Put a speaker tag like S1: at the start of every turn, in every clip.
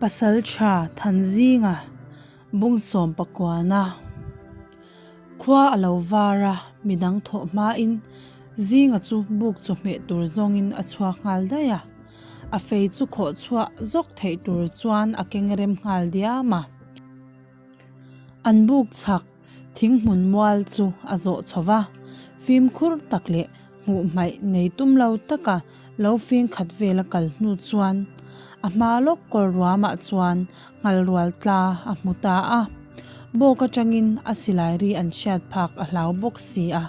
S1: Pasaltha Thanzinga Bungsawm pakuana khua a lo var a, midang thawh hmain Zinga chu buk chawhmeh tur zawngin a chhuak nghal daih a, a fei chu khawh chhuah zawk theih tur chuan a keng rem nghal diam a. An buk chhak thing hmun mual chu a zawh chho va, fimkhur tak leh hmuh hmaih nei tum lo taka lo fing khat vel a kal hnu chuan a hma lawk kawr ruamah chuan nghal rual tla a hmu ta a, bawk atangin a silai ri an hriat phak a hlau bawk si a,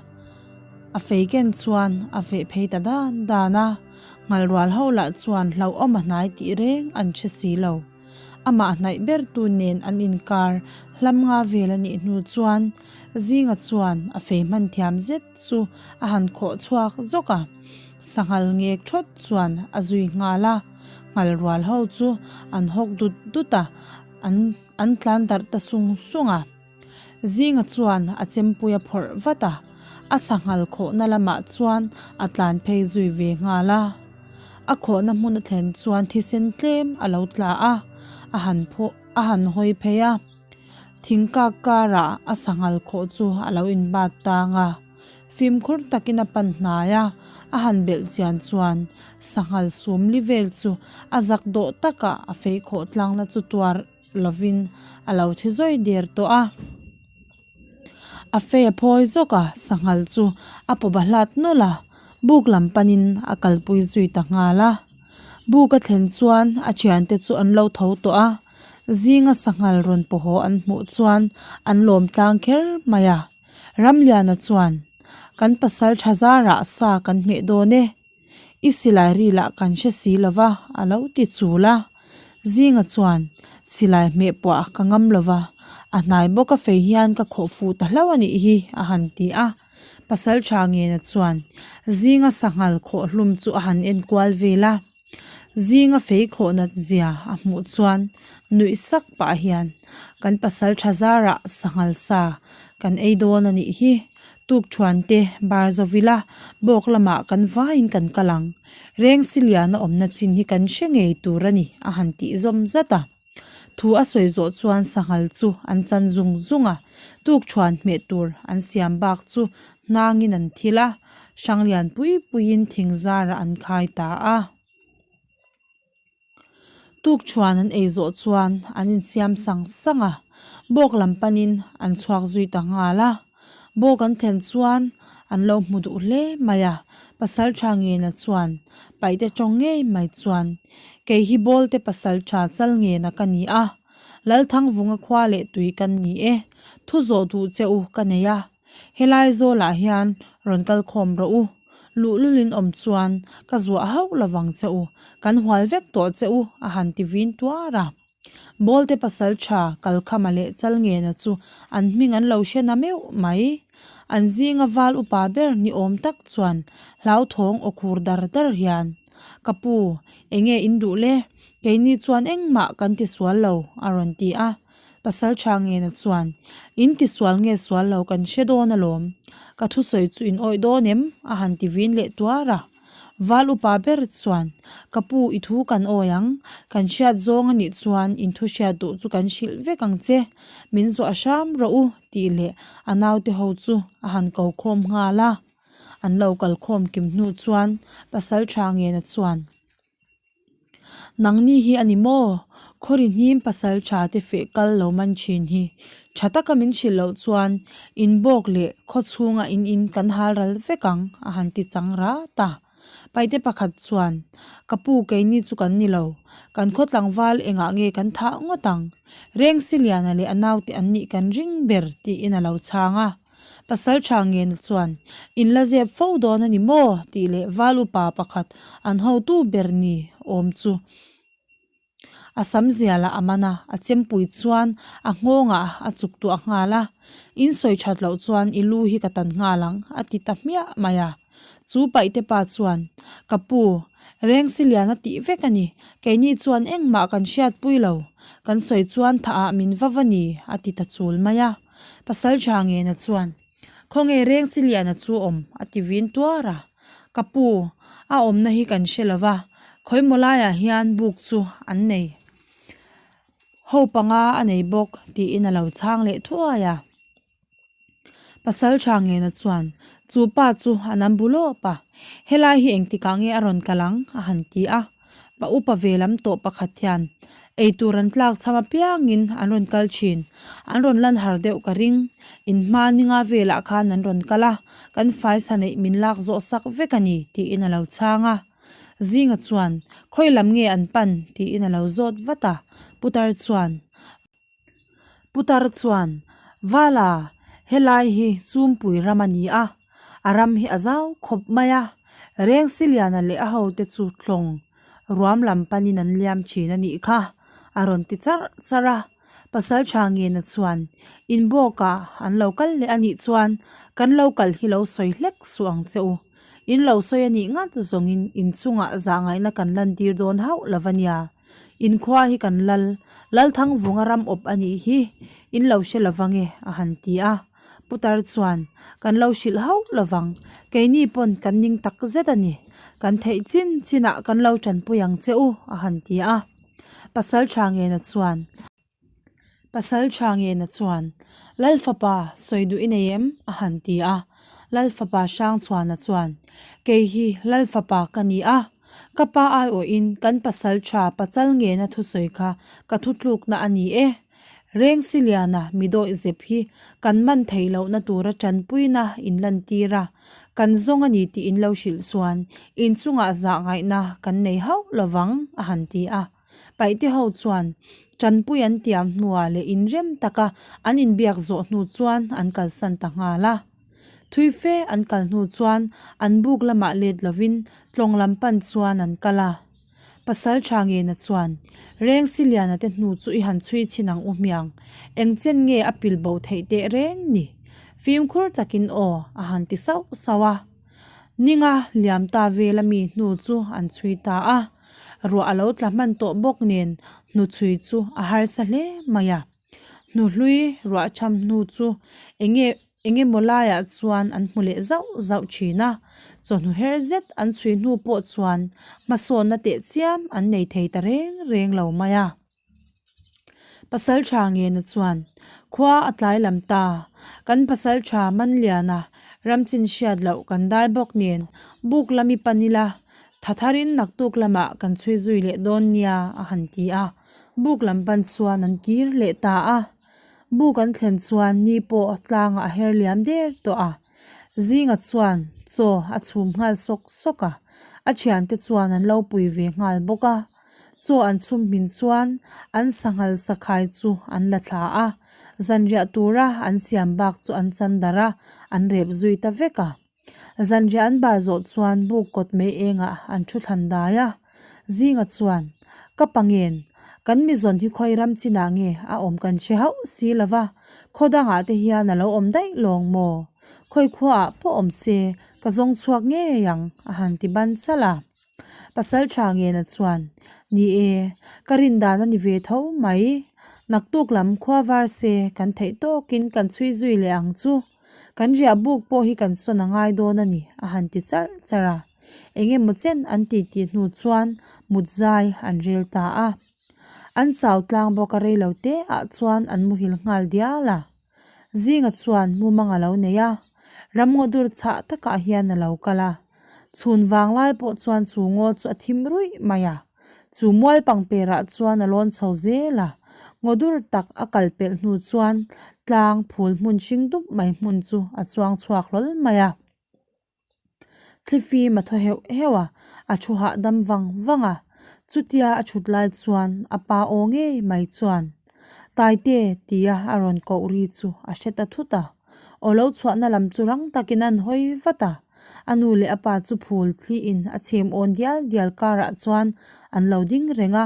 S1: a fei ken chuan a veh phei ta dan dan a, nghal rual ho lah chuan hlauhawm a hnai tih reng an hre si lo. Amah hnaih bertu nen an inkar hlam nga vel a nih hnu chuan Zinga chuan a fei hman thiam zet chu a han khawh chhuak zawk a, sanghal ngek thawt chuan a zui nghal a, nghal rual ho chu an hawk dut dut a, an an tlan darh ta sung sung a. Zinga chuan a chempui a phawrh vat a, a sanghal khawhna lamah chuan a tlan phei zui ve nghal a. A khawhna hmun a thlen chuan thisen tlem a lo tla a, a han phaw a han hawi phei a. Thingkak karah a sanghal khawh chu a lo inbat tang a. Fimkhur takin a pan hnai a, a han belh chian chuan sanghal sum li vel chu a zak dawh takah a fei khawh tlangna chu tuar lovin a lo thi zawi der tawh a. A fei a phawi zawk a, sanghal chu a pawp a hlat nawlh a, buk lam panin a kalpui zui ta nghal a. Buk a thlen chuan a thiante chu an lo tho tawh a, zinga sanghal rawn pawhaw an hmuh chuan an lawm tlang kher mai a. Ramliana chuan, Kan pasal tha zarah sa kan hmeh dawn e. I silai ri lah kan hre si lo va, a lo ti chul a. Zinga chuan, Silai hmeh puah ka ngam lo va, a hnai bawk a fei hian ka khawh fuh ta hlauh a nih hi, a han ti a. Pasal tha ngena chuan, Zinga sanghal khawh hlum chu a han en kual vel a. Zinga fei khawh nat zia a hmuh chuan nuih sak pah hian, Kan pasal tha zarah sanghal sa kan ei dawn a nih hi. Tukthuan te bar zawila bawk lamah kan vaiin kan kal ang. Reng Siliana awmna chin hi kan hre ngei tur a ni, a han tih zawm zat a. Thu a sawi zawh chuan sanghal chu an chan zung zung a, tukthuan hmeh tur an siam bak chu hnangin an thil a, Hranglian pui puiin thing zarah an khai ta a. Tukṭhuan an ei zawh chuan an insiam sang sang a, bawk lam panin an chhuak zui ta nghal a. Bawk an thlen chuan an lo hmu duh hle mai a, Pasalṭha Ngena chuan paihte tawng ngei mai chuan, Kei hi Bawlte Pasalṭha chal Ngena ka ni a, Lalthangvunga khua leh tui kan ni e, thu zawh duh che u ka nei a, Helai zawlah hian rawn kal khawm rawh u. Luhlulin awm chuan ka zuah hauh lovang che u, kan hual vek tawh che u, a han ti vin tuar a. Bawlte pasal tha Kalkhama leh Chalngena chu an hming an lo hre na meuh mai. An zinga val upa ber ni awm tak chuan hlauthawng aw khur dar dar hian, Ka pu, enge in duh le? Keini chuan engmah kan ti sual lo, a rawn ti a. Pasal tha ngena chuan, In ti sual nge sual lo kan hre dawn alawm. Ka thusawi chu in awih dawn em? a han ti vin leh tuar a. Val upa ber chuan, Ka pu i thu kan awi ang. Kan hriat zawng a nih chuan in thu hriat duh chu kan hrilh vek ang che. Min zuah hram rawh u tih leh a naute ho chu a han ko khawm nghal a. An lo kal khawm kim hnu chuan Pasal tha ngena chuan, Nangni hi a ni maw? Khawri hnim pasal tha te feh kal lo man thin hi. Tha taka min hrilh loh chuan in bawk leh khaw chhunga in in kan hal ral vek ang, a han ti chang rat a. Paite pakhat chuan, Ka pu keini chu kan ni lo. Kan khaw tlangval engah nge kan thah ngawt ang? Rengsi Liana leh a naute an nih kan ring ber, tiin a lo chhang a. Pasal tha ngena chuan, In la zep fo dawn a ni maw? tih leh val upa pakhat an hotu ber ni awm chu a sam zialah a man a, a chempui chuan a nghawngah a chuk tuah nghal a, In sawi that loh chuan i lu hi ka tan nghal ang, a ti ta hmiah mai a. Chu paihte pa chuan, Ka pu, Rengsi lian a tih vek a ni, keini chuan engmah kan hriatpui lo, kan sawi chuan thah ah min va va ni, a ti ta chul mai a. Pasal tha ngena chuan, Khawnge Rengsi liana chu awm? a ti vin tuar a. Ka pu, a awmna hi kan hre lo va, khawimaw laiah hian buk chu an nei. Ho panga a nei bawk, tiin a lo chhang leh thuai a. Pasalṭha Ngena chuan, Chu pa chu a nam bu lawp a, helai hi engtikah nge a rawn kal ang? a han ti a. Pa upa ve lam tawh pakhat hian, Eitur an tlak chham apiangin an rawn kal thin. An rawn lan har deuh ka ring. In hma ninga velah khan an rawn kal a, kan faisa neih min lak zawh sak vek a ni, tiin a lo chhang a. Zinga chuan, Khawi lam nge an pan? tiin a lo zawt vat a. Putar chuan. Putar chuan, Vala, helai hi Chumpui ram a ni a, a ram hi a zau khawp mai a, Rengsiliana leh a hote chu tlawng ruam lam panin an liam thin a nih kha, a rawn ti charh charh a. Pasaltha Ngena chuan, Inbawkah an lo kal leh a nih chuan kan lo kal hi lo sawi hlek suh ang che u. In lo sawi a nih ngat zawngin inchungah zahngaihna kan lantir dawn hauh lo va nia. Inkhua hi kan lal, Lalthangvunga ram awp a nih hi, in lo hre lovang e, a han ti a. Putar chuan, Kan lo hrilh hauh lovang, keini pawn kan ning tak zet a ni, kan theih chin chinah kan lo tanpui ang che u, a han ti a. Pasal tha ngena chuan. Pasal tha ngena chuan, Lal fapa, sawi duh i nei em? a han ti a. Lal fapa Hrangchhuana chuan, Kei hi Lal fapa ka ni a, ka pa aiawhin kan pasal tha pachal ngena thusawi kha ka thutlukna a ni e. Rengsiliana mi dawih zep hi kan man theih lohna tura tanpuina in lantir a, kan zawng a ni tih in lo hrilh chuan inchungah zahngaihna kan nei hauh lovang, a han ti a. Paihte ho chuan tanpui an tiam hnuah leh inrem taka an inbiak zawh hnu chuan an kalsan ta nghal a. Thui fe an kal hnu chuan an buk lamah let lovin tlawng lam pan chuan an kal a. Pasal tha ngena chuan, Rengsiliana te hnu chu i han chhui chhin ang u hmiang, eng chen nge a pil bo theih teh reng ni? Fimkhur takin aw a han ti sauh sauh a. Ninga liam ta vela mi hnu chu an chhui ta a. Ruah a lo tla hman tawh bawk nen hnuchhui chu a harsa hle mai a. Hnuhlui ruah tham hnu chu enge eng emaw laiah chuan an hmu leh zauh zauh thin a. Chawhnu her zet an chhui hnu pawh chuan hmasawnna teh chiam an nei thei ta reng reng lo mai a. Pasal tha ngena chuan, Khua a tlai lam ta, kan pasal tha Manliana ramchin hriat loh kan dai bawk nen buk lam i pan ila, tha tharin naktuk lamah kan chhui zui leh dawn nia a han ti a, buk lam pan chuan an kir leh ta a. Buk an thlen chuan ni pawh tlangah a her liam der tawh a, Zinga chuan chaw a chhum nghal sawk sawk a, a thiante chuan an lo pui ve nghal bawk a. Chaw an chhum hmin chuan an sanghal sakhai chu an la thla a, zanriah tura an siam bak chu an chan darh a, an rep zui ta vek a. Zanriah an bar zawh chuan buk kawt mai engah an thu thlan dai a. Zinga chuan, Ka pa ngen, kan mizawn hi khawi ram chinah nge a awm kan hre hauh si lo va, khaw dangah te hian a lo awm daih lawng maw? Khawi khuaah pawh awm se ka zawng chhuak ngei ang, a han ti ban chalh a. Pasal tha ngena chuan, Ni e, ka rin dan a ni ve tho mai. Naktuk lam khua var se kan theih tawkin kan chhui zui leh ang chu. Kan riah buk pawh hi kan sawn a ngai dawn a ni, a han ti charh charh a. Eng emaw chen an ti tih hnu chuan mut zai an rel ta a. An chau tlang bawk a rei lo te ah chuan an muhil nghal dial a. Zinga chuan mumang a lo nei a, ramngaw dur chhah takah hian a lo kal a. Chhun vang lai pawh chuan chu ngaw chu a thim ruih mai a, chu mual pangperah chuan a lawn chho zel a, ngaw dur tak a kal pelh hnu chuan tlang phul hmun hring dup mai hmun chu a chuang chhuak hlawl mai a. Thlifim a thaw heuh heuh a, a thu hahdam vang vang a, chutia a thut lai chuan a pa aw ngei mai chuan, Taite tia a rawn koh ri chu a hre ta thut a. Aw lo chhuahna lam chu rang takin an hawi vat a, a nu leh a pa chu phul thliin a chhem awn dial dial karah chuan an lo ding reng a,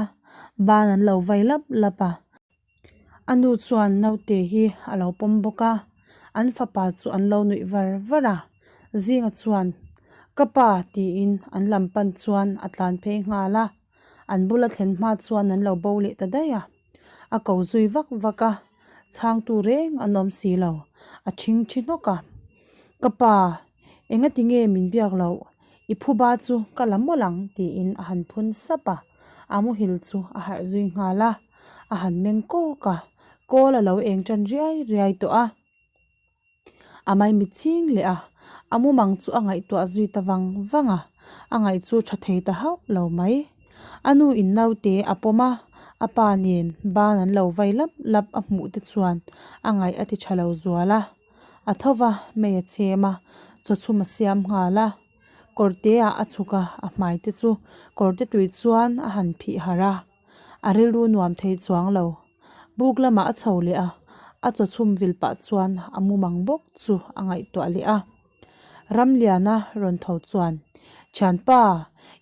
S1: ban an lo vai lap lap a. A nu chuan naute hi a lo pawm bawk a, an fapa chu an lo nuih var var a, Zinga chuan, Ka pa tiin an lam pan chuan a tlan phei nghal a, an bula thlen hma chuan an lo bo leh ta daih a. A ko zui vak vak a, chhangtu reng an awm si lo, a thing thi hnawk a. Ka pa, engati nge min biak loh? I phuba chu ka la mawlh ang tiin a han phun sap a, a muhil chu a harh zui nghal a. A han meng kawk a, kawl a lo eng tan riai riai tawh a. A maimit ching leh a, a mumang chu a ngaihtuah zui ta vang vang a, a ngaih chu tha thei ta hauh lo mai. A nu in naute a pawm a, a pa nen ban an lo vai lap lap a hmuh te chuan a ngaih a ti tha lo zual a. A tho va, mei a chhem a, chawchhum a siam nghal a. Kawrte ah a chhuk a, a hmai te chu kawrte tui chuan a han phih harh a, a rilru nuam thei chuang lo. Buk lamah a chho leh a, a chawchhum vil pah chuan a mumang bawk chu a ngaihtuah leh a. Ramliana rawn tho chuan, Thianpa,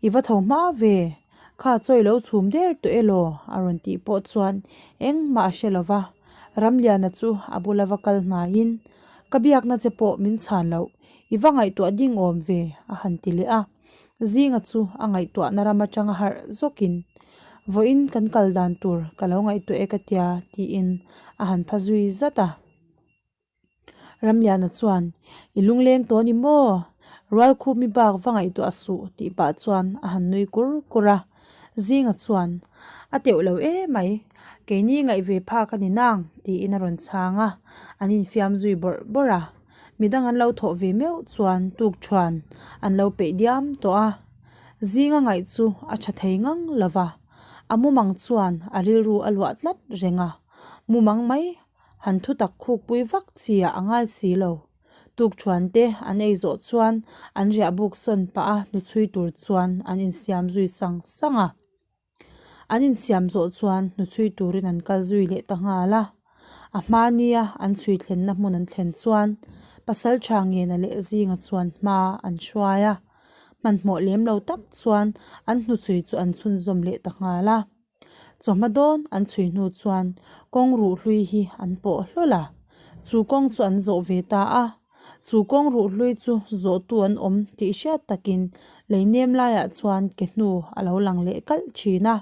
S1: i va tho hma ve, kha chaw i lo chhum der tawh elaw? a rawn tih pawh chuan engmah a hre lo va. Ramliana chu a bula va kal hnaiin, Ka biakna che pawh min chhan loh, i va ngaihtuah ding awm ve, a han ti leh a. Zinga chu a ngaihtuahna ram atanga harh zawkin, Vawiin kan kal dan tur ka lo ngaihtuah e ka tia, tiin a han pha zui zat a. Ramliana chuan, I lungleng tawh ni maw? Rualkhumi bak va ngaihtuah suh, tih pah chuan a han nui kur kur a. Zinga chuan, A teuh lo e mai, keini ngaih ve phak a ni nang, tiin a rawn chhang a, an infiam zui bawrh bawrh a. Midang an lo thawh ve meuh chuan tukṭhuan an lo peih diam tawh a. Zinga ngaih chu a ṭha thei ngang lo va, a mumang chuan a rilru a luah tlat reng a, mumang mai han thu tak khukpui vak chi ah a ngai si lo. Tukṭhuan te an ei zawh chuan an riah buk sawn pah a hnuchhui tur chuan an insiam zui sang sang a. An insiam zawh chuan hnuchhui turin an kal zui leh ta nghal a. A hma nia an chhui thlenna hmun an thlen chuan Pasalṭha Ngena leh Zinga chuan hma an hruai a. Hmanhmawh lem lo tak chuan an hnuchhui chu an chhunzawm leh ta nghal a. Chawhma dawn an chhui hnu chuan kawng ruh hlui hi an pawh hlawl a, chu kawng chu an zawh ve ta a. Chu kawng ruh hlui chu zawhtu an awm tih hriat takin lei nem laiah chuan ke hnu a lo lang leh kalh thin a.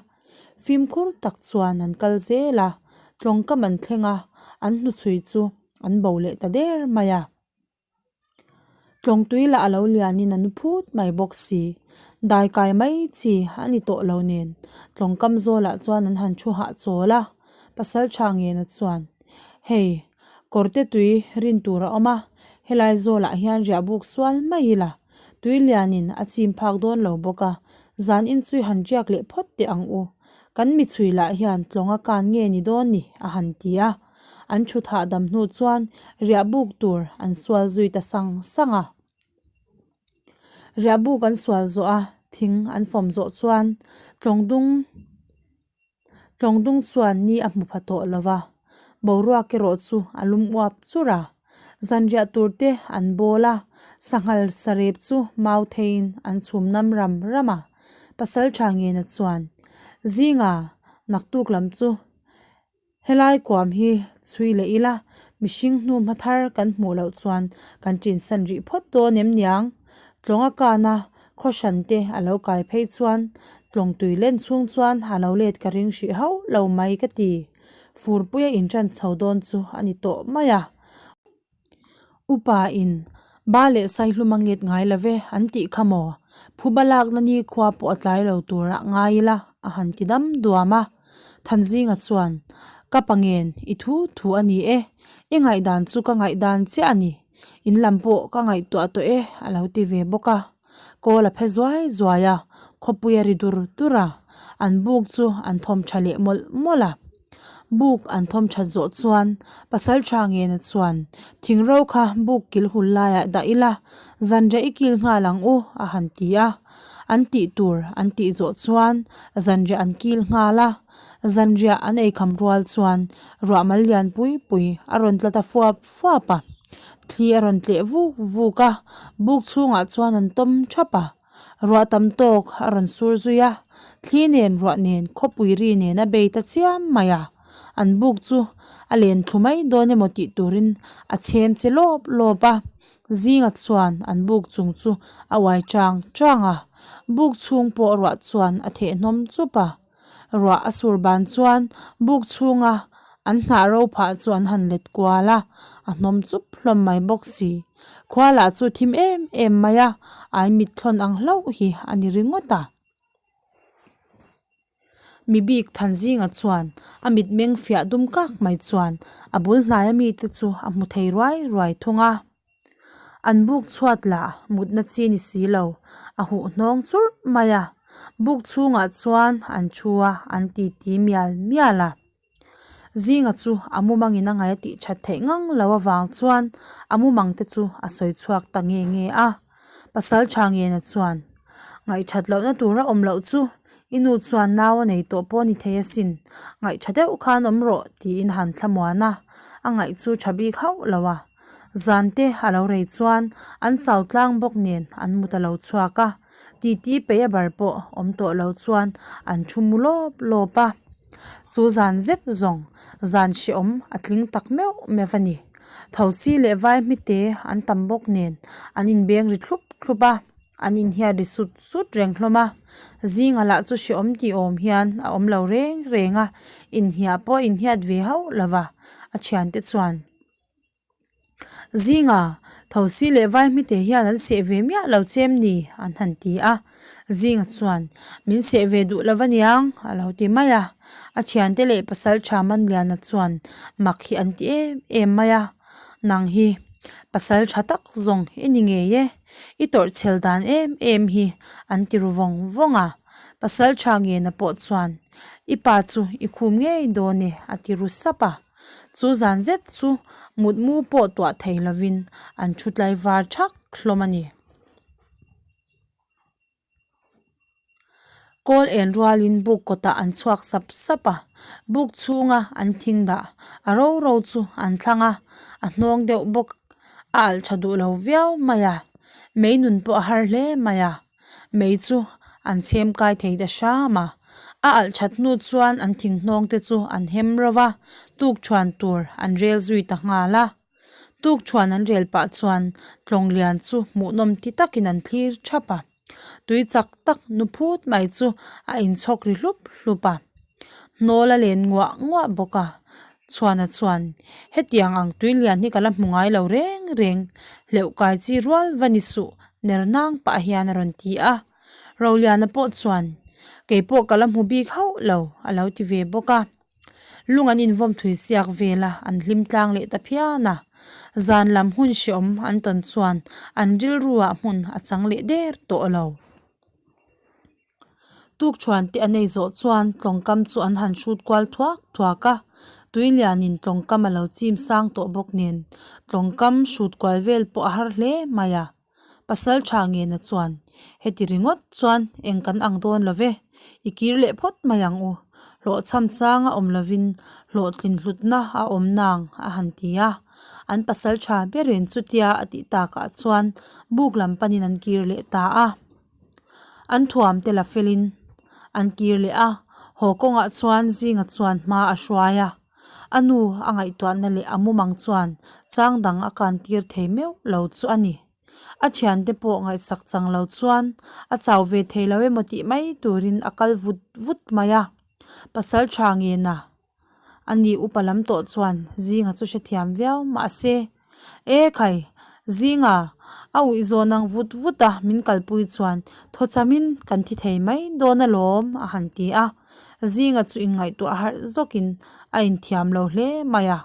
S1: Fimkhur tak chuan an kal zel a, tlawngkam an thleng a, an hnuchhui chu an bo leh ta der mai a. Tlawngtui lah a lo lianin a nu phut mai bawk si. Dai kai mai chi a ni tawh lo nen tlawngkam zawlah chuan an han thu hahchawl a, Pasaltha Ngena chuan, Hei, kawrte tui rin tur a awm a, helai zawlah hian riah buk sual mai ila, tui lianin a chim phak dawn lo bawk a, zan inchui han riak leh phawt teh ang u. Kan michhui lah hian tlawnga kan nge ni dawn ni a han ti a. An thut hahdam hnu chuan riah buk tur an sual zui ta sang sang a. Riah buk an sual zawh a, thing an fawm zawh chuan tlawngdung tlawngdung chuan ni a hmu pha tawh lo va, boruak erawh chu a lum uap chur a. Zanriah tur te an bawl a, sanghal sarep chu mau theiin an chhum nam ram ram a. Pasaltha Ngena chuan, Zinga, naktuk lam chu Helai kuam hi chhui leh ila, mihring hnu hma thar kan hmuh loh chuan kan ṭinsan rih phawt dawn em niang? Tlawnga kana khaw hran te a lo kai phei chuan tlawng tui len chhung chuan a lo let ka ring hrih hauh lo mai ka ti. Furpuia inṭan chho dawn chu a ni tawh mai a. Upa in ba leh saihlum a nget ngai lo ve an tih kha maw? Phuba lakna ni khua pawh a tlai lo turah ngai ila a han ti dam duam a. Thanzinga chuan, Ka pa ngen i thu thu a ni e, i ngaihdan chu ka ngaihdan chiah a ni, in lam pawh ka ngaihtuah tawh e a lo ti ve bawk a. Kawl a phe zuai zuai a, khawpui a ri dur dur a, an buk chu an thawm tha leh mawlh mawlh a. Buk an thawm that zawh chuan Pasaltha Ngena chuan thing ro kha buk kil hul laiah dah ila, zanriah i kil nghal ang u a han ti a. An tih tur an tih zawh chuan zanriah an kil nghal a, zanriah an eikham rual chuan ruah mal lian pui pui a rawn tla ta fuap fuap a. Thli a rawn tleh vuk vuk a, buk chhungah chuan an tawm thap a. Ruah tam tawk a rawn sur zui a, thli nen ruah nen khawpui ri nen a bei ta chiam mai a, an buk chu a len thlu mai dawn emaw tih turin a chhem che lawp lawp a, zinga chuan an buk chung chu a uai chang chang a, buk chhung pawh ruah chuan a thehhnawm chup a. Ruah a sur ban chuan buk chhunga an hnah ro phah chu an han let kual a, a hnawm chup hlawm mai bawk si. Khua lah chu thim em em mai a, ai mit thlawn ang hlauh hi a ni ringawt a. Mi bik Thanzinga chuan a mitmeng fiah dum kak mai chuan a bul hnaia mite chu a hmu thei ruai ruai thung a. An buk chhuat lah mutna chi ni si lo, a huh hnawng churh mai a. Buk chhungah chuan an thu a, an titi mial mial a. Zinga chu a mumangin a ngaih a tih that theih ngang lo avang chuan a mumang te chu a sawi chhuak ta nge nge a. Pasal tha ngena chuan, Ngaihthat lohna tur a awm loh chu i nu chuan nau a nei tawh pawh a ni thei asin, ngaihtha deuh khan awm rawh tiin han thlamuan a, a ngaih chu tha bik hauh lo a. Zan te a lo rei chuan an chau tlang bawk nen an mut a lo chhuak a, titi peih a bar pawh awm tawh lo chuan an thu mu lawp lawp a. Chu zan zet zawng zan hrehawm a tling tak meuh meuh a ni. Thosi leh vai hmite an tam bawk nen an inbeng ri thlup thlup a, an inhiat ri sut sut reng hlawm a. Zinga lah chu hrehawm tih awm hian a awm lo reng reng a, inhiah pawh a inhiat ve hauh lo va, a thiante chuan. Zinga, Thosi leh Vaihmite hian an seh ve miah lo che em ni? an han ti a. Zinga chuan, Min seh ve duh lo va niang, a lo ti mai a. A thiante leh pasal tha Manliana chuan mak hi an ti em em mai a. Nang hi pasal tha tak zawng i ni ngei e, i tawrh chhel dan em em hi, an ti ru vawng vawng a. Pasal tha Ngena pawh chuan, I pa chu i khum ngei dawn e, a ti ru sap a. Chu zan zet chu mutmu pawh tuah thei lovin an thu tlai var thak hlawm a ni. Kawl en rualin buk kawtah an chhuak sap sap a, buk chhunga an thing dah a ro ro chu an thlang a, a hnawng deuh bawk a alh tha duh lo viau mai a, mei nun pawh a har hle mai a. Mei chu an chhem kai thei ta hram a, a alh that hnu chuan an thinghnawng te chu an hem ro va, tukṭhuan tur an rel zui ta nghal a. Tukṭhuan an rel pah chuan Tlawnglian chu hmuhnawm ti takin an thlir thap a, tui chak tak nu phut mai chu a inchhawk ri hlup hlup a, hnawl a len nguah nguah bawk a. Chhuana chuan, Hetiang ang tui lian hi ka la hmu ngai lo reng reng, hleuh kai chi rual va ni suh, ner nang pah hian a rawn ti a. Roliana pawh chuan, Kei pawh ka la hmu bik hauh lo, a lo ti ve bawk a. Lung an invawm thui siak vel a, an hlim tlang leh ta phian a. Zan lam hun hreawm an tawn chuan an rilru ah hmun a chang leh der tawh lo. Tukṭhuan te an ei zawh chuan tlawngkam chu an han hrut kual thuak thuak a, tui lianin tlawngkam a lo chim sang tawh bawk nen tlawngkam hrut kual vel pawh a har hle mai a. Pasal tha ngena chuan, Heti ringawt chuan eng kan ang dawn lo ve, i kir leh phawt mai ang u, hlawhchham chang a awm lovin hlawhtlin hlutna a awm nang a han ti a. An pasal tha berin chutia a tih takah chuan buk lam panin an kir leh ta a. An thuam te la felin an kir leh a, haw kawngah chuan zinga chuan hma a hruai a, a nu a ngaihtuahna leh a mumang chuan chang dang a kan tir thei meuh lo chu a ni. A thiante pawh ngaihsak chang lo chuan a chau ve thei lo emaw tih mai turin a kal vut vut mai a, pasal tha ngena A ni upa lam tawh chuan Zinga chu hrethiam viau mahse, E khai, Zinga, a uih zawn ang vut vut a min kalpui chuan thaw chamin kan thi thei mai dawn alawm a han ti a. Zinga chu inngaihtuah harh zawkin a inthiam lo hle mai a.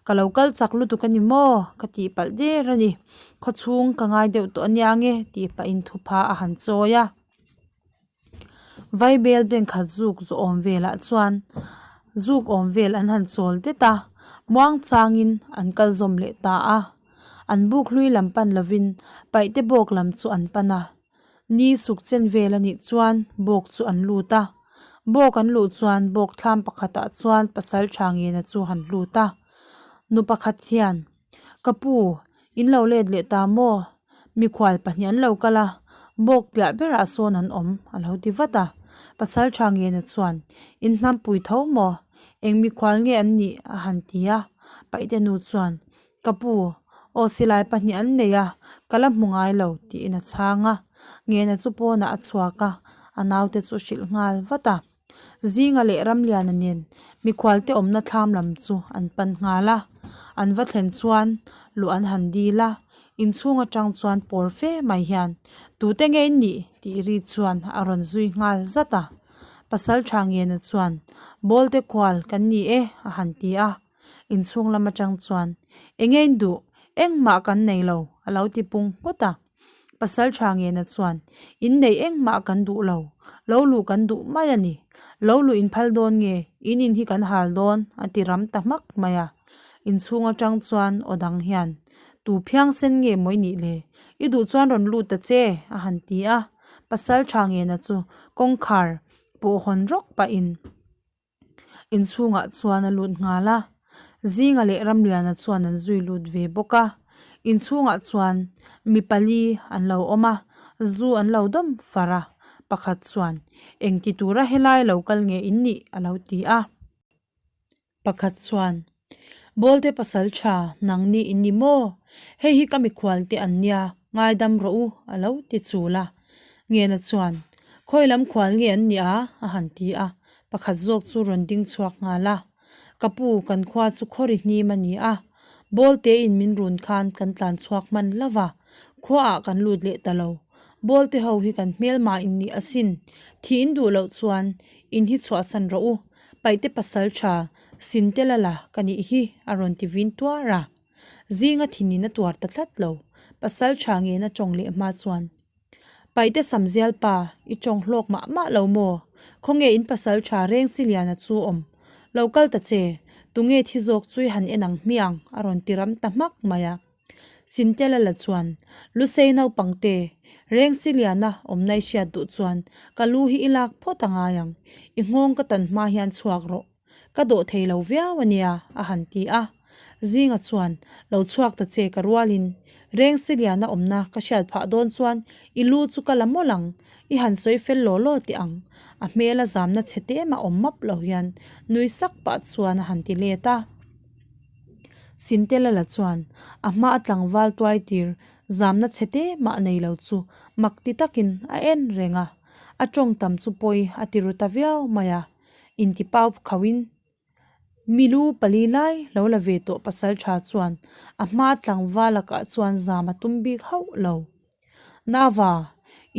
S1: Ka lo kal chak lutuk a ni maw? Ka tih palh der a ni. Khawchhung ka ngai deuh tawh ania nge tih pahin thupha a han chawi a. Vaibel bengkhat zuk zu awm velah chuan zuk awm vel an han chawl det a, muang changin an kal zawm leh ta a. An buk hlui lam pan lovin paihte bawk lam chu an pan a. Ni suk chen vel a nih chuan bawk chu an lut a. Bawk an luh chuan bawk thlam pakhatah chuan pasal tha ngena chu han lut a. Nu pakhat hian, Ka pu, in lo let leh ta maw? Mikhual pahnih an lo kal a, bawk piah berah sawn an awm, a lo ti vat a. Pasal tha ngena chuan, In hnampui tho maw? Eng mikhual nge an nih? a han ti a. Paihte nu chuan, Ka pu, aw silai pahnih an nei a, ka la hmu ngai lo, tiin a chhang a. Ngena chu pawnah a chhuak a, a naute chu a hrilh nghal vat a. Zinga leh Ramliana nen mikhualte awmna thlam lam chu an pan nghal a, an va thlen chuan luh an han dil a, inchhung atang chuan pawr fe mai hian tute nge in nih tih ri chuan a rawn zui nghal zat a. Pasalṭha Ngena chuan, Bawlte kual kan ni e, a han ti a. Inchhung lam aṭang chuan, Enge in duh? Engmah kan nei lo, a lo ti pung nghut a. Pasalṭha Ngena chuan, In neih engmah kan duh lo, lo luh kan duh mai a ni. Lo luh in phal dawn nge, in in hi kan hal dawn, a ti ram ta hmak mai a. Inchhung aṭang chuan aw dang hian, Tu phiang sen nge maw i nih le? I duh chuan rawn lut ta che, a han ti a. Pasalṭha Ngena chu kawngkhar pawh hawn rawk pahin Inchhungah chuan a lut nghal a, Zinga leh Ramliana chuan an zui lut ve bawk a. Inchhungah chuan mi pali an lo awm a, zu an lo dawm far a, pakhat chuan, Engti tura helai lo kal nge in nih? a lo ti a. Pakhat chuan, Bawlte pasal tha, nangni in ni maw? Hei hi ka mikhual te an nia, ngaidam rawh u, a lo ti chul a. Ngena chuan, Khawi lam khual nge an nih a? a han ti a, pakhat zawk chu rawn ding chhuak nghal a. Ka pu, kan khua chu khawri hnim a ni a, Bawlte in min run khan kan tlan chhuak hman hlauh va, khuaah kan lut leh ta lo. Bawlte ho hi kan hmelma in nih asin, thih in duh loh chuan in hi chhuahsan rawh u, Paihte pasal tha, Sintelala ka nih hi a rawn ti vin tuar a. Zinga thinin a tuar ta tlat lo. Pasal tha ngen a tawng leh hma chuan, Paihte Samzial pa, i tawng hlawk mah mah lo maw? Khawnge in pasal tha reng si liana chu awm? Lo kal ta che, tunge thi zawk chu i han en ang hmiang a rawn ti ram ta hmak mai a. Sintelala chuan, Lusei naupangte, Rengsiliana awmna i hriat duh chuan ka lu hi i lak phawt a ngai ang, i nghawng ka tan hma hian chhuak rawh, ka dawh thei lo viau a nia, a han ti a. Zinga chuan, Lo chhuak ta che ka rualin, Rengsiliana awmna ka hriat phah dawn chuan i lu chu ka la mawlh ang, i han sawi fel law law teh ang, a hmela zamna chhe te mah awm map lo hian nui sak pah chuan a han ti let a. Sintelala chuan a hma a tlangval tuai tir zamna chhe te mah nei lo chu mak ti takin a en reng a, a tawng tam chu pawi a ti ru ta viau mai a, inti pau khauhin milu pali lai lo la ve tawh pasal tha chuan a hma tlangval lakah chuan zam a tum bik hauh lo. Nava,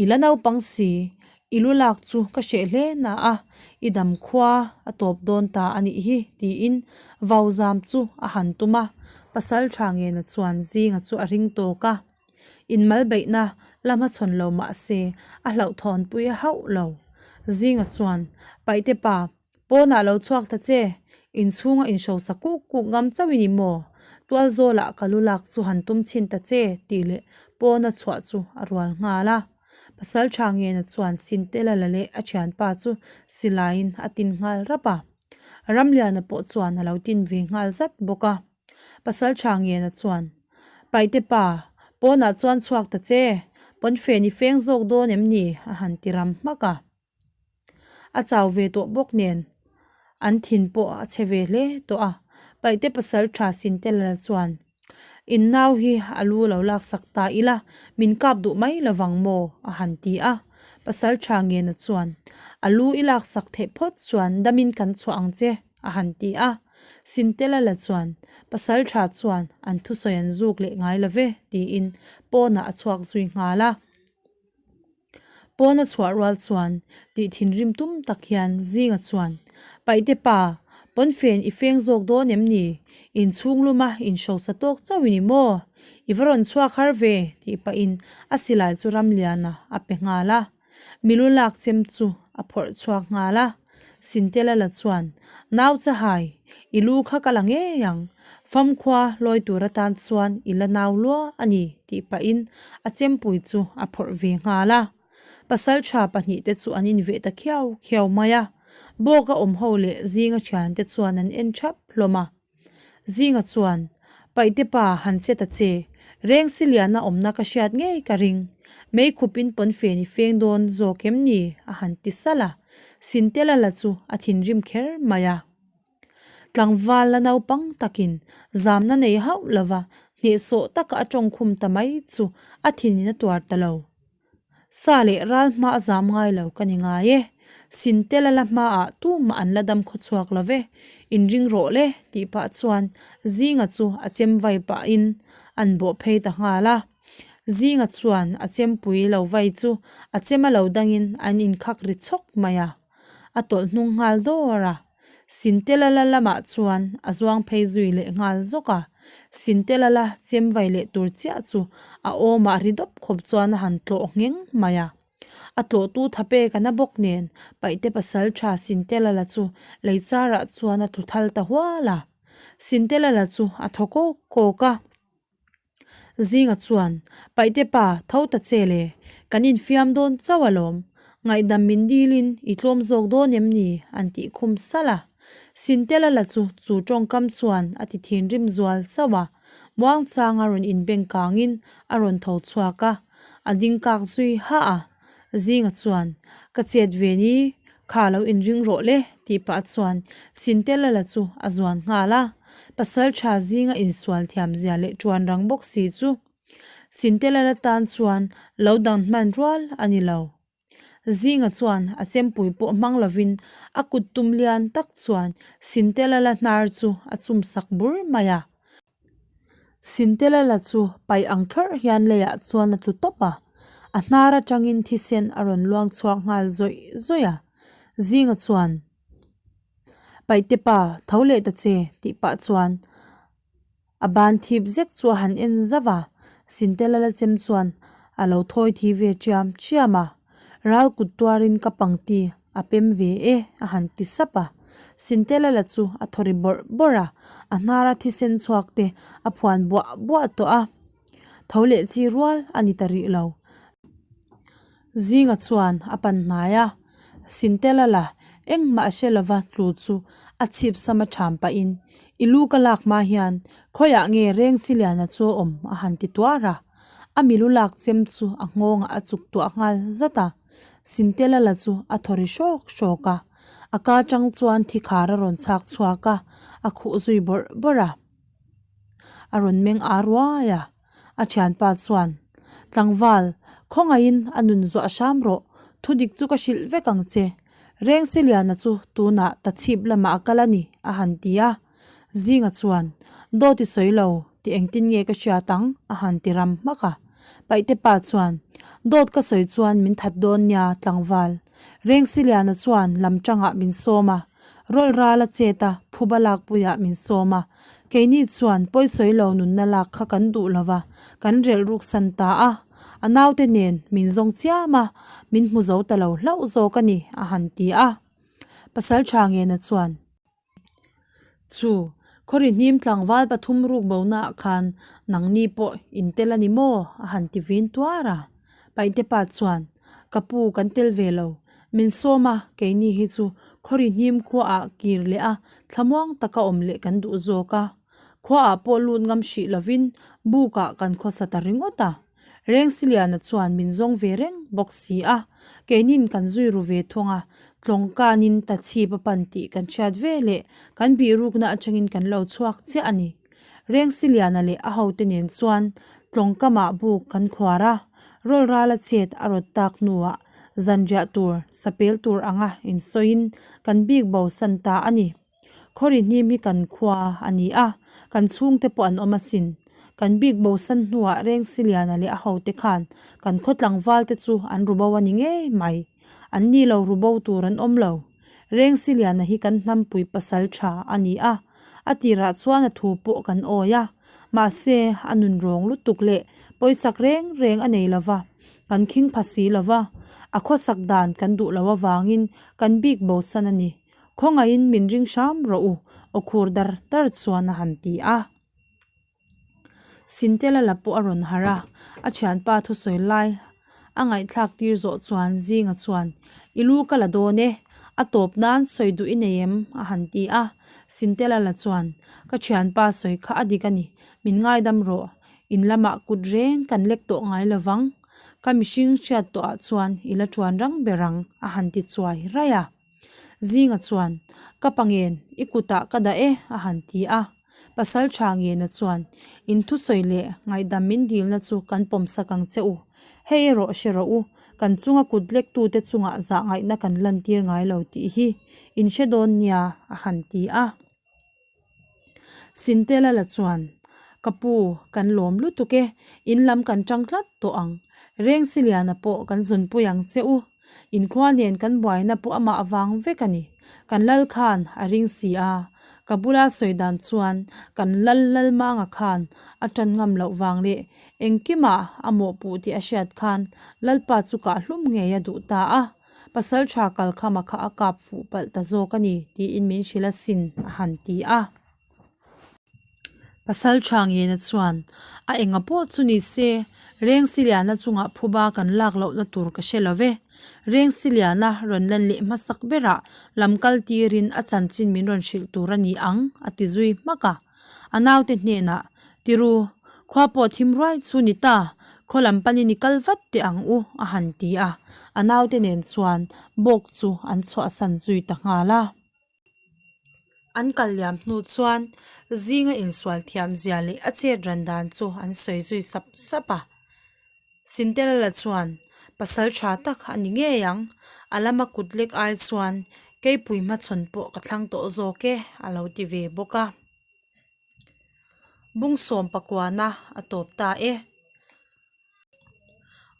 S1: i la naupang si, i lu lak chu ka hreh hle na a, i dam khua a tawp dawn ta a nih hi, tiin vau zam chu a han tum a. Pasal tha ngena chuan zinga chu a ring tawk a, inmal beihna la hmachhawn lo mah se a hlauhthawnpui hauh lo. Zinga chuan, Paihte pa, Pawnah lo chhuak ta che, inchhunga inhrosa kuk kuk ngam chauh i ni maw? Tualzawlah ka lu lak chu han tum chhin ta che, tih leh pawna chhuah chu a rual nghal a. Pasal tha ngena chuan Sintela la leh a thianpa chu silaiin a tin nghal rap a. Ramliana pawh chuan a lo tin ve nghal zat bawk a. Pasal tha ngena chuan, Paihte pa, pawnah chuan chhuak ta che, pawnfen i feng zawk dawn em ni? a han ti ram hmak a. A chau ve tawh bawk nen an thin pawh a chhe ve hle tawh a, Paihte pasal tha Sintelala chuan, In nau hi a lu lo laksak ta ila, min kap duh mai lovang maw? a han ti a. Pasal tha Ngena chuan, A lu i laksak theih phawt chuan damin kan chhuah ang che, a han ti a. Sintelala chuan, Pasal tha chuan an thusawi an zuk leh ngai lo ve, tiin pawnah a chhuak zui nghal a. Pawn a chhuah rual chuan tih thinrim tum tak hian Zinga chuan, Paihte pa, pawnfen i feng zawk dawn em ni? Inchhung luma inhrosa tawk chauh i ni maw? I va rawn chhuak har ve, tih pahin a silai chu Ramliana a pe nghal a. Milu lak chem chu a phawrh chhuak nghal a. Sintela la chuan, Nau chahai, i lu kha ka la ngei ang. Famkhua lawi tur atan chuan i la nau lua a ni, tih pahin a chempui chu a phawrh ve nghal a. Pasaltha pahnihte chu an inveh ta khiau khiau mai a. Bawk a awm ho leh zinga thiante chuan an en thap hlawm a. Zinga chuan, Paihte pa, han che ta che. Reng si liana awmna ka hriat ngei ka ring. Mei khupin pawnfen i feng dawn zawk em ni? a han ti salh a. Sintela la chu a thinrim kher mai a. Tlangval la naupang takin zamna nei hauh lova hnehsawh taka a tawngkhum ta mai chu a thinin a tuar ta lo. Sa leh ral hma a zam ngai lo ka ni ngai e. Sintela la hmaah tumah an la dam khaw chhuak lo ve. Inring rawh le tih pah chuan Zinga chu a chem vai pahin an bawh phei ta nghal a. Zinga chuan a chempui lo vai chu a chem a lo dangin an inkhak ri chhawk mai a. A tawlh hnung nghal dawr a. Sintelala lamah chuan a zuang phei zui leh nghal zawk a. Sintelala chem vai leh tur chiah chu a awmah ri dawp khawp chuan a han tlawh ngheng mai a. A tlawhtu tha pek a na bawk nen Paihte pasal tha Sintelala chu lei charah chuan a tlu thal ta hual a. Sintelala chu a thaw kawk kawk a. Zinga chuan, Paihte pa, tho ta che le, kan infiam dawn chauh alawm. Ngaihdam min dilin i tlawm zawk dawn em ni? an tih khum salh a. Sintelala chu chu tawngkam chuan a ti thinrim zual chauh a. Muangchanga rawn inbeng kangin a rawn tho chhuak a, a ding kak zui hah a. Zinga chuan, Ka chet ve ni, kha lo inring rawh le, tih pah chuan Sintelala chu a zuan nghal a. Pasaltha zinga insual thiam zia leh ṭuan rang bawk si chu Sintelala tan chuan lo dang hman rual a ni lo. Zinga chuan a chempui pawh hmang lovin a kut tum lian tak chuan Sintelala hnar chu a chum sak bur mai a. Sintelala chu paih ang thlawrh hian leiah chuan a tlu tawp a, a hnar atangin thisen a rawn luang chhuak nghal zawih zawih a. Zinga chuan, Paihte pa, tho leh ta che, tih pah chuan A ban thip zek chu a han en zauh a, Sintelala chem chuan a lo thawi thi ve chiam chiam a, Ral kut tuarin ka pangti a pem ve e a han ti sap a. Sintelala chu a thaw ri bawrh bawrh a, a hnara thisen chhuak te a phuan buah buah tawh a, tho leh chi rual a ni ta rih lo. Zinga chuan a pan hnai a, Sintelala engmah a hre lova tlu chu a chhip sama ṭham pahin, I lu ka lak hma hian khawiah nge Rengchiliana chu a awm a han ti tuar a. A milu lak chem chu a nghawngah a chuk tuah nghal zat a. Sintelala chu a thaw ri hrawk hrawk a, a ka chang chuan thikhar a rawn chhak chhuak a, a khuh zui bawrh bawrh a. A rawn meng â ruai a. A thianpa chuan, Tlangval, khawngaihin a nun zuah hram rawh, thudik chu ka hrilh vek ang che. Rengsiliana chu tunah tachhip lamah a kal a ni, a han ti a. Zinga chuan, Dawt i sawi lo, ti engtin nge ka hriat ang? a han ti ram hmak a. Paihte pa chuan, Dawt ka sawi chuan min that dawn nia, tlangval. Rengsiliana chuan lam tangah min sawm a. Rawl ral a chet a, phuba lakpuiah min sawm a. Keini chuan pawisawi lo nunna lak kha kan duh lo va, kan relh ruk san ta a. A naute nen min zawng chiam a, min hmu zo ta lo hlauh zawk a ni, a han ti a. Pasal tha ngena chuan. Chu, khawri hnim tlangval pathum ruk bonaah khan nangni pawh in tel a ni maw? a han ti vin tuar a. Paihte pa chuan, Ka pu kan tel ve lo. Min sawm a, keini hi chu khawri hnim khuaah kir leh a thlamuang taka awm leh kan duh zawk a. Khuaah pawh lut ngam hrih lovin bukah kan khawsa ta ringawt a. Rengsiliana chuan min zawng ve reng bawk si a, keinin kan zui ru ve thung a, tlawngkanin ta chhip a pan tih kan hriat ve leh kan bihrukna atangin kan lo chhuak chiah a ni. Rengsiliana leh a hote nen chuan tlawngkamah buk kan khuar a, rawlrala chet a rawt tak hnuah zanriah tur sapel tur anga insawiin kan bik bosan ta a ni. Khawri hnim hi kan khua a ni a, kan chhungte pawh an awm asin. Kan bik bosan hnuah Rengsiliana leh a hote khan kan khaw tlangvalte chu an ru bo a ni ngei mai. An ni lo ru bo tur an awm lo. Rengsiliana hi kan hnampui pasal tha a ni a, a tirah chuan a thu pawh kan awi a, mahse a nun rawng lutuk leh pawisak reng reng a nei lova, kan khing pha si lova, a khawsak dan kan duh lo avangin kan bik bosan a ni. Khawngaihin min ring hram rawh u, aw khur dar dar chuan a han ti a. Sintela la pawh a rawn harh a, a thianpa thusawi lai a ngaihthlak tir zawh chuan Zinga chuan, I lu ka la dawn e, a tawp nan sawi duh i nei em? a han ti a. Sintela la chuan, Ka thianpa sawi kha a dik a ni, min ngaidam rawh, in lamah kut reng kan lek tawh ngai lo vang, ka mihring hriat tawhah chuan i la ṭuan rang ber ang, a han ti chuai raih a. Zinga chuan, Ka pa ngen, i kutah ka dah e, a han ti a. Pasal tha ngena chuan, In thusawi leh ngaihdam min dilna chu kan pawmsak ang che u. Hei erawh hre rawh u, kan chunga kut lektute chungah zah ngaihna kan lantir ngai lo tih hi in hre dawn nia, a han ti a. Sintela la chuan, Ka pu, kan lawm lutuk e, in lam kan tang tlat tawh ang. Rengsiliana pawh kan zunpui ang che u. Inkhua nen kan buaina pawh amah vang vek a ni. Kan lal khan a ring si a, ka bula sawi dan chuan kan lal Lalmanga khan a tan ngam loh vang leh engkimah a mawhpuh tih a hriat khan Lalpa chu kah hlum ngei a duh ta a, Pasalṭha Kalkhama kha a kap fuh palh ta zawk a ni tiin min hrilh asin a han ti a. Pasalṭha Ngena chuan, A enga pawh chu ni se, Rengsiliana chungah phuba kan lak lohna tur ka hre lo ve. Rengsiliana rawn lan leh hmasak berah lam kal tirin a chanchin min rawn hrilh tur a ni ang, a ti zui hmak a. A naute hnenah, Tiru, khua pawh thim ruai chu ni ta, khaw lam panin i kal vat teh ang u, a han ti a. A naute nen chuan bawk chu an chhuahsan zui ta nghal a. An kal liam hnu chuan zinga insual thiam zia leh a chet ran dan chu an sawi zui sap sap a. Cinderella chuan, Pasal tha tak a ni ngei ang, a lama kut lek ai chuan keipui hmachhawn pawh ka thlang tawh zawk e, a lo ti ve bawk a. Bungsawm pakuana a tawp ta e.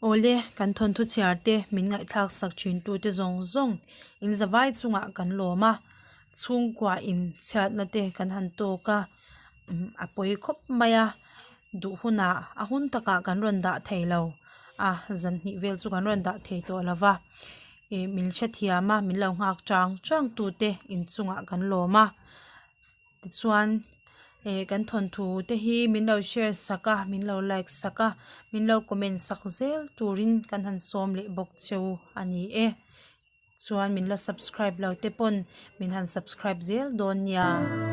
S1: Awle, kan thawnthu chhiar te min ngaihthlak sak thin tu te zawng zawng in zavai chungah kan lawm a, chhungkua in chhiatna te kan han tawk a, a pawi khawp mai a, duh hunah a hun takah kan rawn dah thei lo a, zan hnih vel chu kan rawn dah thei tawh lo va, ih min hrethiam a, min lo nghak chang chang tu te inchungah kan lawm a. Tichuan eh kan thawnthu te hi min lo share sak a min lo like sak a min lo comment sak zel turin kan han sawm leh bawk cheu a ni e chuan min la subscribe lo te pawn min han subscribe zel dawn nia.